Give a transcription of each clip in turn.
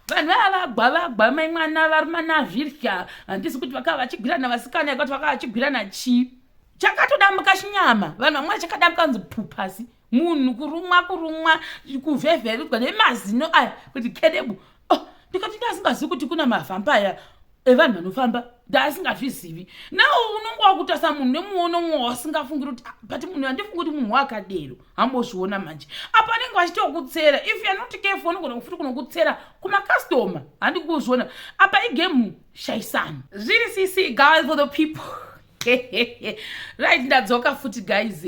Vanhu vaya vagwa vagwa mai mwana varumana zvirya. Handisi kuti vakava vachigwirana vasikana, yakati vakava vachigwirana chii. Chakatodambuka chinyama. Vanhu vamwe chakadambuka kunzi pupasi. Munhu kurumwa kurumwa kuvhevherudzwa nemazino aya kuti kedebu. Oh, ndikati ndasingazivi kuti kuna mavampire evanhu vanofamba, ndaasingazvizivi. Now unonge wakutarisa munhu nemuono mumwe wasingafungiri kuti, "Ah, but munhu handifungi kuti munhu wakadero." Hambozviona manje apa anenge vachitokutsera. If you are not careful, unogona futi kunokutsera kumakastoma. Handi kuzviona apa igame shaisano zviri cc. Guys, for the people, right, ndadzoka futi, guys.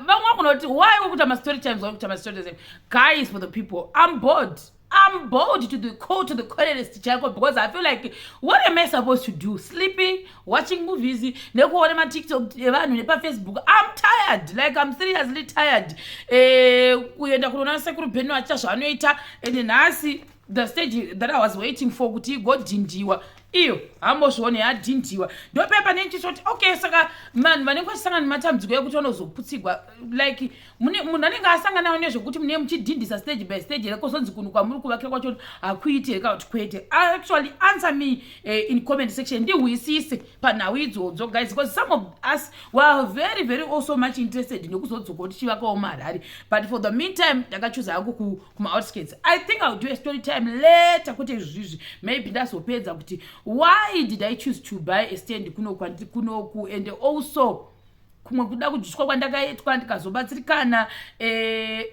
Vamwe vagona kuti, "Why wekuita mastory times? Why kuita mastory times?" Guys, for the people, I'm bored. I'm bored to the core, to the cornerest chaiko, because I feel like, what am I supposed to do? Sleeping, watching movies, nekuona maTikTok evanhu nepaFacebook. I'm tired. Like, I'm seriously tired. Kuenda kunoona sekuru Bhenu achiita zvaanoita, and nhasi the stage that I was waiting for kuti igodhindiwa iyo hambozvione yadhindiwa. Ndopepa nendichitoti, okay, saka vanhu vanenge vachisangana nematambudziko ekuti vanozoputsigwa, like munhu anenge asanganawo nezvekuti mune muchidhindisa stage by stage here, kozonzi kunhu kwamuri kuvakira kwacho hakuiti here kana kuti kwete? Actually, answer me in comment section, ndihwisise panhau idzodzo, guys, because some of us were very very also much interested nekuzodzoka tichivakawo muHarare. But for the meantime, ndakachuza hangu kumaoutskirts. I think I'll do a story time later, kwete izvizvi. Maybe ndazopedza kuti why did I choose to buy a stand kuno kunoku, and also kumwe kuda kudyiswa kwandakaitwa ndikazobatsirikana.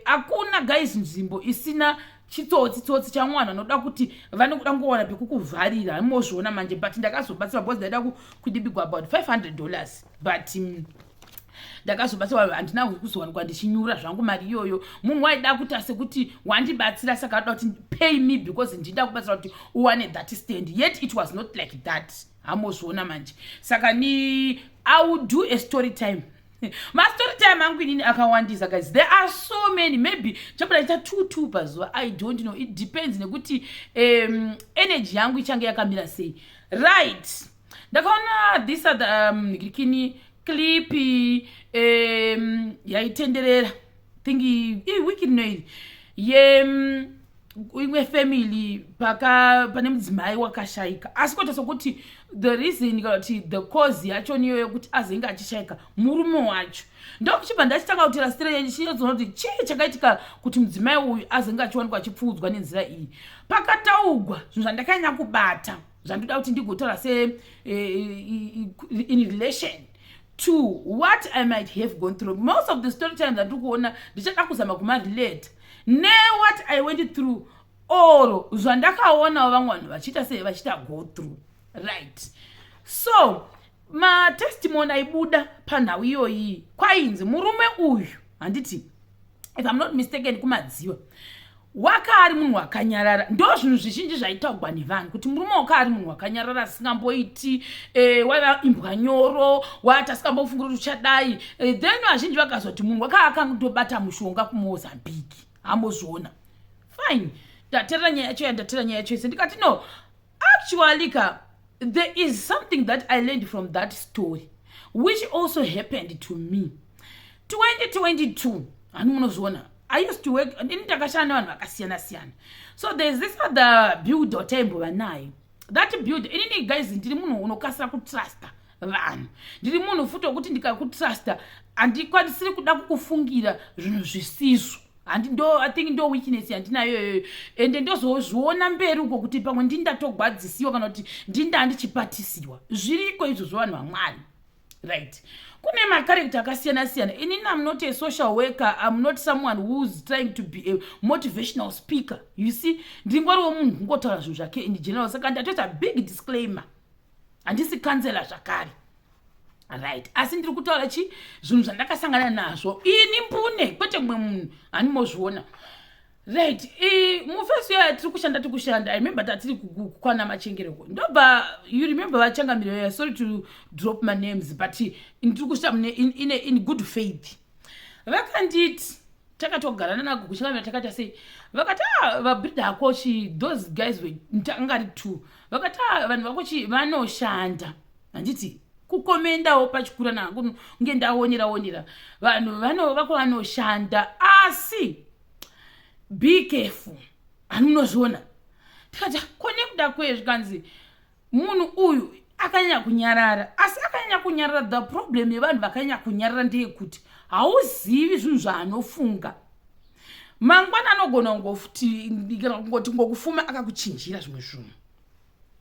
Hakuna, guys, nzvimbo isina chitsotsi tsotsi chamwana anoda kuti vanokuda ngowana pekukuvharira. Mozviona manje. But ndakazobatsirwa because ndaida kudibigwa about $500, but ndakazobatsirwa. Handina kuzowanikwa ndichinyura zvangu mari iyoyo. Munhu waida kuita sekuti wandibatsira, saka ada kuti pay me because ndida kubatsira kuti uwane that stand, yet it was not like that. Hamozviona manje. Saka ni I will do a story time. Mastory time angu inini akawandisa, guys. There are so many. Maybe chabuda chita two two pazuva, I don't know. It depends nekuti energy yangu ichange yakamira sei. Right, ndakaona this other kini clip yaitenderera, think iwiki rino iri, ye imwe family paka pane mudzimai wakashayika, asi kuita sokuti the reason kana kuti the cause yacho niyo yekuti azenge achishayika murume wacho. Ndokuchibva ndachitanga kutera sitira chinyatsoona kuti chii chakaitika kuti mudzimai uyu azenge achiwanikwa achipfuudzwa nenzira iyi. Pakataugwa zvinhu zvandakanyanya kubata zvandoda kuti ndigotaura se in relation to what I might have gone through. Most of the story times andiri kuona ndichada kuzama kumarelate newhat I went through or zvandakaonawo vamwe vanhu vachiita sei, vachiita go through. Right, so matestimony aibuda panhau iyoyi, kwainzi murume uyu, handiti, if I'm not mistaken, kuMadziwa waka ari munhu wakanyarara. Ndo zvinhu zvizhinji zvaitaugwa nevanhu kuti murume waka ari munhu wakanyarara, asingamboiti, waiva imbwa nyoro, wati asingambofungiri kuti uchadai. Then vazhinji vakazoti munhu waka akandobata mushonga kuMozambique. Hambozviona. Fine, ndateerera nyaya yacho, yandateera nyaya yacho yese, ndikati, no, actually ka, there is something that I learned from that story which also happened to me 2022. Hani munozviona, I used to work ini, ndakashanda nevanhu vakasiyana siyana. So there is this other builder wataimbova naye. That builder, inini, guys, ndiri munhu unokasira kutrusta vanhu. Ndiri munhu futi wekuti ndikakutrusta handikwanisiri kuda kukufungira zvinhu zvisizvo. Handi ndo, I think ndo weakness yandinayo iyoyo, ende ndozozviona mberi uko kuti pamwe ndindatogwadzisiwa kana kuti ndinda ndichipatisiwa. Zviriko izvozvo, vanhu vaMwari. Right, kune macharacter akasiyana siyana. Inini am not a social worker. I'm not someone who's trying to be a motivational speaker, you see. Ndingoriwo munhu kungotaura zvinhu zvake in general. Saka ndatoita big disclaimer, handisi counsellor zvakare, right? Asi ndiri kutaura chi zvinhu zvandakasangana nazvo ini mbune, kwete mumwe munhu. Handimozviona. Right, mufesi uya tiri kushanda, tiri kushanda. I remember tatiri kukwana machengereko. Ndobva, you remember vachangamiro, sorry to drop my names, but ndiri kushanda in good faith. Vakanditi takatogarana nako kuchangamira, takaita sei, vakati, ah, vabuilder akochi, those guys angari two, vakati, ah, vanhu vakochi vanoshanda. Handiti kukomendawo pachikura nangu nge ndaonera onera vanhu vako vanoshanda, asi be careful. Hani munozviona. Tikati, "Ko nekuda kwezvi?" Kanzi munhu uyu akanyanya kunyarara, asi akanyanya kunyarara, the problem yevanhu vakanyanya kunyarara ndeyekuti hauzivi zvinhu zvaanofunga. Mangwana anogona kungoti ngokufuma akakuchinjira zvimwe zvinhu.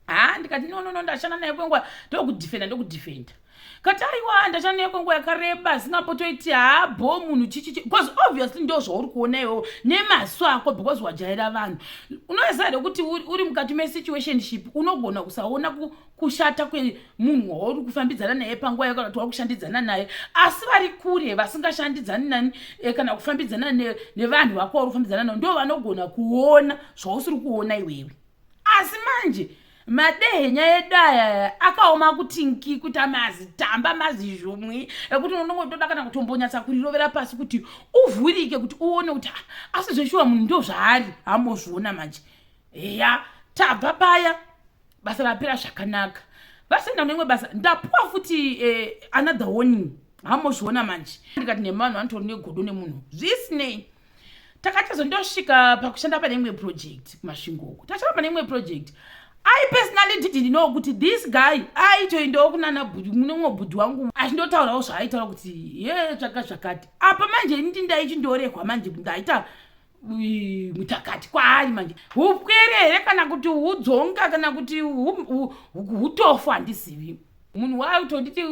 Ha, ndikati, No, no, no, ndashanda naye kwenguva." Ndokudefenda, ndokudefenda kati, "Aiwa, ndashanda naye kwenguva yakareba, singambotoiti habo munhu chichichi," because obviously ndo zvauri kuona iwewo nemaso ako, because wajaira vanhu. Unoziva here kuti uri mukati mesituationship unogona kusaona kushata kwemunhu wauri kufambidzana naye panguva yako, kana kuti wakushandidzana naye, asi vari kure vasingashandidzani nani kana kufambidzana nevanhu vako vauri kufambidzana navo, ndo vanogona kuona zvausiri kuona iwewe. Asi manje madehenya edu aya akaoma kuti nki, kuti amazitamba mazizhumwi ekuti unongotoda kana kutombonyatsa kurirovera pasi kuti uvhurike, kuti uone kuti, "Ah, asi zveshuwa munhu ndo zvaari." Hambozviona manje. Ya, tabva paya, basa rapera zvakanaka, vasenda neimwe basa, ndapuwa futi another warning. Hambozviona manje. Ndikati nevanhu vanotori negodo nemunhu. Zvisinei, takatozondosvika pakushanda pane imwe project kuMasvingo uko. Tashanda pane imwe project, I personally didn't know kuti this guy aitoendawo kunana mune bhudhi wangu achindotaurawo zvaaitaura kuti ye zvaka zvakati. Apa manje ini ndaichindorekwa manje, ndaita mutakati kwaari manje. Upwere here kana kuti hudzonga kana kuti hutofu, handizivi. Munhu waitonditi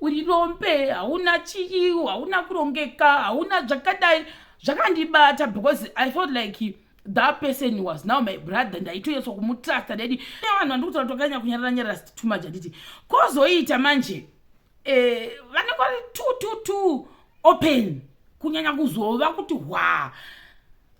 uri rombe, hauna chii, hauna kurongeka, hauna zvakadai. Zvakandibata because I felt like that person was now my brother. Ndaitoyeswa kumutrusta dedi. Vanhu vandikutaura kuti wakanyanya kunyarara nyarara too much, handiti? Kwozoita manje vanenge vari too too too open, kunyanya kuzova kuti hwa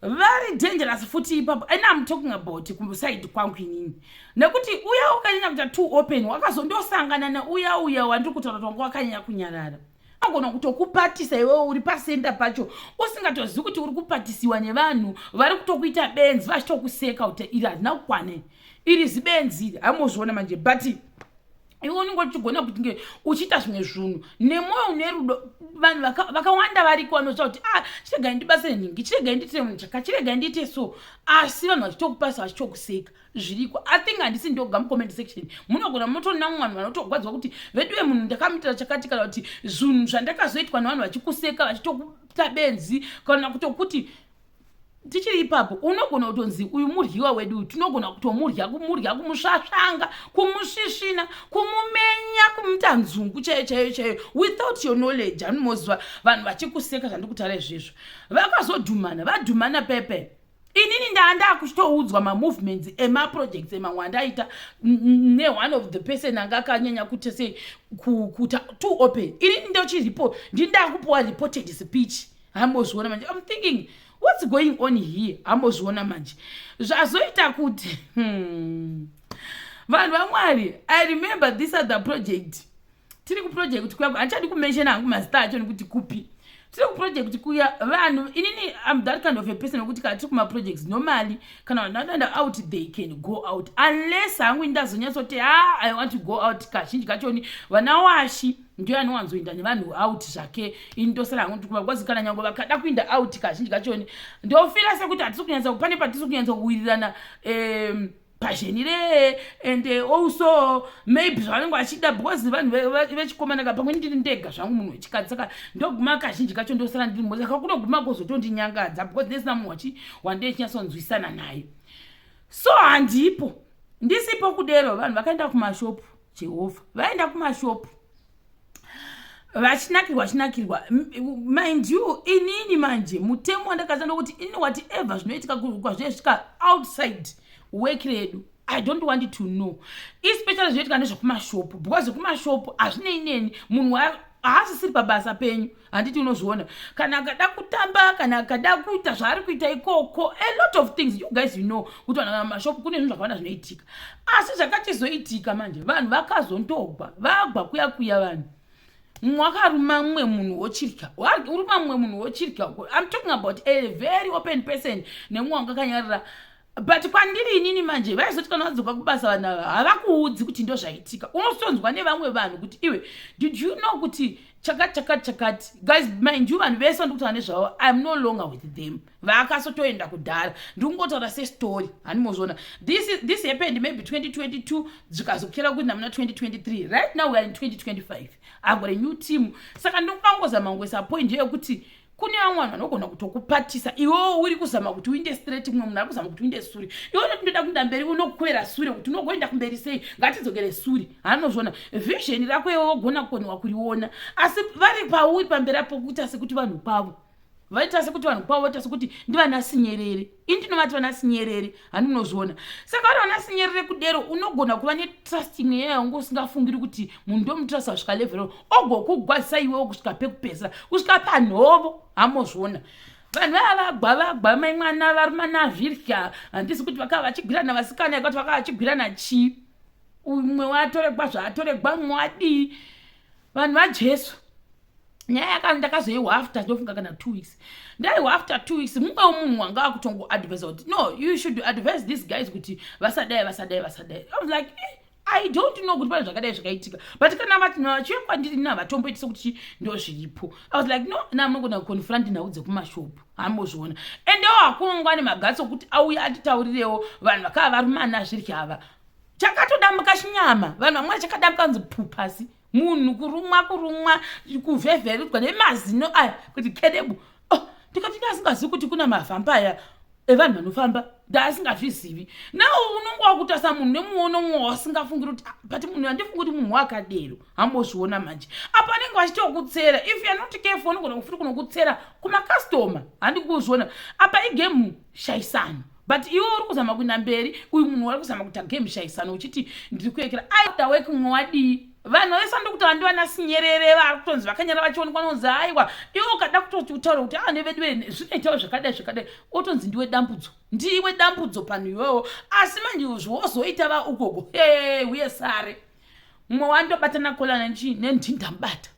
very dangerous futi ipapo. And I'm talking about kuside kwangu inini, nekuti uya ukanyanya kuita too open, wakazondosangana neuya uya wandiri kutaura kuti wanga wakanyanya kunyarara, agona kutokupatisa iwewe uri pacenter pacho, usingatozivi kuti uri kupatisiwa nevanhu vari kutokuita benzi, vachitokuseka kuti iri harina kukwana, iri zibenzi iri. Hamozviona manje. But iwe unenge uchigona kuti nge uchiita zvimwe zvinhu nemwoyo une rudo. Vanhu vakawanda variko vanoziva kuti, "Ah, chiregai ndibatsire nhingi, chiregai ndiitire munhu chaka, chiregai ndiite so," asi vanhu vachitokupasa, vachitokuseka. Zviriko. I think handisi ndoga. Mucomment section munogona mutoona mumwe vanhu vanotogwadzwa kuti, "Veduwe, munhu ndakamuitira chakati," kana kuti zvinhu zvandakazoitwa nevanhu vachikuseka, vachitokuta benzi, kana kutokuti. Tichiri ipapo, unogona kutonzi uyu muryiwa wedu, tinogona kutomurya, kumurya, kumusvasvanga, kumusvisvina, kumumenya, kumuita nzungu chaiyo chaiyo chaiyo without your knowledge. Hanimoziva vanhu vachikuseka. Zvandikutaura izvezvo, vakazodhumana, vadhumana pepe, inini ndaa ndakuchitoudzwa mamovements emaprojects emamwe andaita neone of the person anga akanyanya kuti sei kuta too open. Inini ndochiripo, ndini ndakupiwa reported speech. Hambozviona manje. I'm thinking, "What's going on here?" Hambozviona manje. Zvazoita kuti vanhu vaMwari, I remember this other project. Tiri kuproject kuya, handichadi kumentiona hangu mazita acho nekuti kupi. Tiri kuproject kuya, vanhu, inini am that kind of a person wekuti kana tiri kumaprojects, normally kana vanhu vanoenda out, they can go out, unless hangu ndazonyatsoti, "Ha, I want to go out." Kazhinji kachoni vana washi ndiyo anowanzoenda nevanhu out zvake. Ini ndosara hangu ndikuma, because kana nyange vakada kuenda out, kazhinji kachoni ndofira sekuti hatisi kunyatsa, pane patisi kunyatsa kuwirirana pazhenire, and also maybe zvavanenge vachida, because vanhu vechikomana ka, pamwe ndiri ndega zvangu munhu wechikadzi, saka ndoguma kazhinji kacho ndosara ndiri mo. Saka kunoguma kuzotondinyangadza because ndisina munhu wachi wandechinyatsonzwisana naye. So handipo, ndisipo kudero, vanhu vakaenda kumashopu. Jehovha, vaenda kumashopu vachinakirwa, vachinakirwa. Mind you, inini manje mutemo wandakaza ndokuti ini whatever zvinoitika kwazvinosvika outside work redu, I don't want to know, especially zvinoitika nezvekumashopu, because kumashopu hazvinei neni. Munhu haasisiri pabasa penyu, handiti? Unozviona kana akada kutamba, kana akada kuita zvaari kuita ikoko, a lot of things. You guys, you know kuti vanhu mashopu kune zvinhu zvakawanda zvinoitika. Asi zvakachizoitika manje, vanhu vakazondogwa, vagwa kuya kuya, vanhu, mumwe akaruma mumwe munhu wochirya, uruma mumwe munhu wochirya. I'm talking about a very open person nemumwe wanga akanyarara. But kwandiri inini manje, vaizoti kana vadzoka kubasa vanhu ava, havakuudzi kuti ndo zvaitika. Unotonzwa nevamwe vanhu kuti, "Iwe, did you know kuti chakati chakati chakati?" Guys, mind you, vanhu vese vandikutaura nezvavo, I am no longer with them, vakasotoenda kudhara. Ndikungotaura sestory, handimozviona. This happened maybe 2022, zvikazokwira kuti namuna 2023. Right now we are in 2025. I've got a new team. Saka ndikungangozama ngoisa point yekuti kune vamwe vanhu vanogona kutokupatisa. Iwewo uri kuzama kuti uinde straight, mumwe munhu ari kuzama kuti uinde sure. Iwe unoti, "Ndoda kuinda mberi," unokwera sure kuti unogoenda kumberi sei? Ngatidzokere sure. Haanozviona vision rako iwe wogona kukoniwa kuriona, asi vari pauri pamberi apo kuita sekuti vanhu kwavo, vaita sekuti vanhu kwavo, vaita sekuti ndivanasinyerere. Ini ndinovati vanasinyerere, handinozviona. Saka vari vanasinyerere kudero, unogona kuva netrust imwe yaya unge usingafungiri kuti munhu ndomutrusta kusvika level, ogokugwazisa iwewo kusvika pekupedzisira, kusvika panhovo. Hamozviona, vanhu vaya vagwa vagwa mai mwana varumana zvirya. Handisi kuti vakava vachigwirana vasikana yakati vakava vachigwirana chii. Umwe watoregwa zvaatoregwa, mumwe wadii. Vanhu vaJesu, nyaya yaka ndakazoiwa after, ndofunga kana 2 weeks. Ndaiwa after 2 weeks, mumwe munhu wanga akutongoadvisa kuti, "No, you should advise these guys kuti vasadai, vasadai, vasadai." I was like, "Eh, I don't know kuti pane zvakadai zvakaitika." But kana vachiuya kwandiri navatomboitisa kuti ndo zviripo, I was like, "No, namunogona kuconfront nhau dzekumashopu." Hambozviona. Endewo hakunongwa nemagatsi okuti auya atitaurirewo vanhu vakava varumana zviryava. Chakatodambuka chinyama, vanhu vamwe chakadambuka nzi pupasi. Munhu kurumwa, kurumwa, kuvhevherudzwa nemazino aya kuti kedebu. Oh, ndikati ndasingazivi kuti kuna mavampire evanhu vanofamba, ndaasingazvizivi. Nawo unonge wakutarisa munhu nemuono mumwe wasingafungiri kuti, "Ah, but munhu handifungi kuti munhu wakadero." Hambozviona manje, apa anenge vachitokutsera. If you are not careful, unogona kufuti kunokutsera kumakastoma. Handikuzviona apa igame shayisano, but iwe uri kuzama kuenda mberi, uyu munhu wari kuzama kuita game shayisano, uchiti ndiri kuekera after work. Mumwe wadii, vanhu vese ndikuti vandivana sinyerere, vari kutonzi vakanyara vachionekwa nonzi aiwa. Iwe ukada kutoti utaura kuti a nevedu zvinoitawo zvakadai zvakadai, otonzi ndiwe dambudzo, ndiwe dambudzo panhu iwewo. Asi manje zvowozoita va ukoko he uye sare mumwe wandobatana kolana nendindamubata.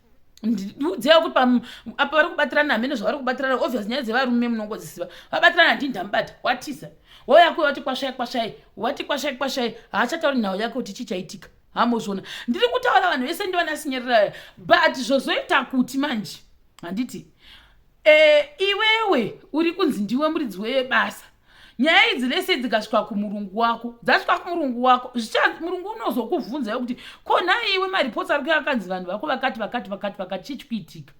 Ndiudzewo kuti apa vari kubatirana hamene zvavari kubatirana. Obvious, nyaya dzevarume munongodziziva. Vabatirana, ndindamubata, watiza, wauya kuya wati kwasvai kwasvai, wati kwasvai kwasvai, haachatauri nhau yake kuti chii chaitika. Hamozviona, ndiri kutaura vanhu vese ndivanasinyerera. But zvozoita kuti manje handiti iwewe uri kunzi ndiwe muridzi webasa, nyaya idzi lese dzikasvika kumurungu wako, dzasvika kumurungu wako, murungu unozokubvunza kuti, "Ko nhai iwe, mareports ari kuya akanzi vanhu vako vakati vakati vakati vakati, chii chikuitika?"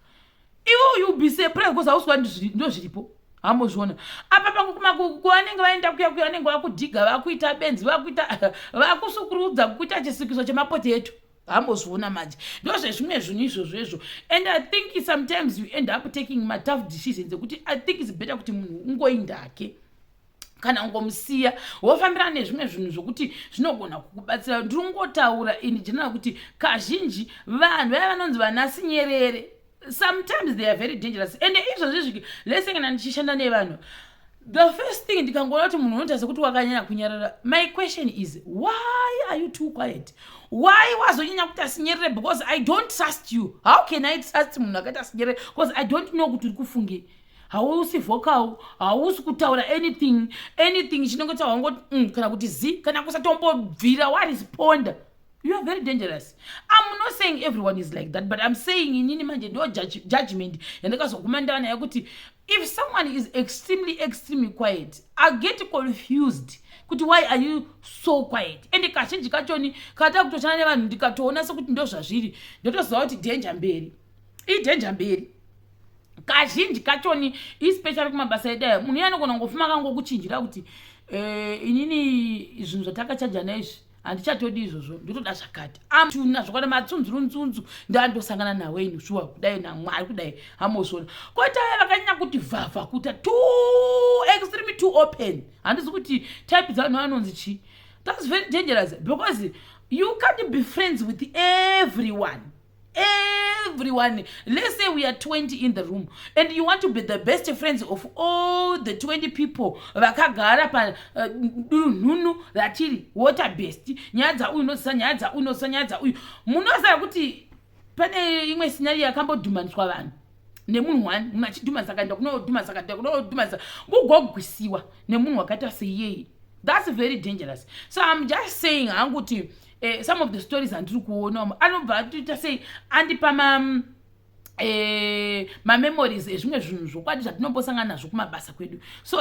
Iwe you be surprised because hauswa ndo zviripo. Hamozviona, apa pakuvanenge vaenda kuya kuya, vanenge vakudhiga, vakuita benzi, vakuita vakusukurudza kuita chisikiso chemapotato. Hambozviona manje, ndo zvezvimwe zvinhu izvozvo izvo. And I think sometimes you end up taking matough decisions ekuti I think it's better kuti munhu ungoindake kana ungomusiya, wofambirana nezvimwe zvinhu zvokuti zvinogona kukubatsira. Ndiri kungotaura in general kuti kazhinji vanhu vaya vanonzi vanasinyerere, sometimes they are very dangerous. And izvozvizvi lese kana ndichishanda nevanhu, the first thing ndikangoona kuti munhu unoita sekuti wakanyanya kunyarara, my question is, "Why are you too quiet? Why wazonyanya kuti asinyerere?" Because I don't trust you. How can I trust munhu akaita asinyerere? Because I don't know kuti uri kufungei. Hausi vocal, hausi kutaura anything, anything chinenge chawangoti kana kuti zi kana kusatombobvira waresponda. You are very dangerous. I'm not saying everyone is like that, but I'm saying inini manje ndo judgment yandakazoguma ndava nayo kuti if someone is extremely, extremely quiet, I get confused kuti, "Why are you so quiet?" And kazhinji kachoni kata kutoshanda nevanhu, ndikatoona sekuti ndo zvazviri, ndotoziva kuti danger mberi, idanger mberi. Kazhinji kachoni, especially kumabasa edu aya, munhu iye anogona kungofuma akangokuchinjira kuti, "Inini zvinhu zvatakachajana izvi handichatodi izvozvo, ndotoda zvakati." Amtuna zvakwana matsunzurunzunzu ndandosangana nawo ini shuwa kudai namwari kudai. Hamozvona, koita vaya vakanyanya kuti vhavha, kuita too extreme, too open. Handisi kuti type dzavanhu vanonzi chii. That's very dangerous because you can't be friends with everyone, everyone. Let's say we are 20 in the room and you want to be the best friends of all the 20 people vakagara padunhunu ratiri water best. Nyaya dzauyu unozisa, nyaya dzauyu unozisa, nyaya dzauyu munoziva kuti pane imwe scenario yakambodhumaniswa vanhu nemunhu one. Munhu achidhumanisa, akaenda kunodhumanisa, akaenda kunodhumanisa, kugogwisiwa nemunhu wakaita seiyeye. That's very dangerous. So I'm just saying hangu kuti some of the stories andiri kuona anobva atoita sei, andipa mamemories ezvimwe zvinhu zvokwadi zvatinombosangana nazvo kumabasa kwedu. So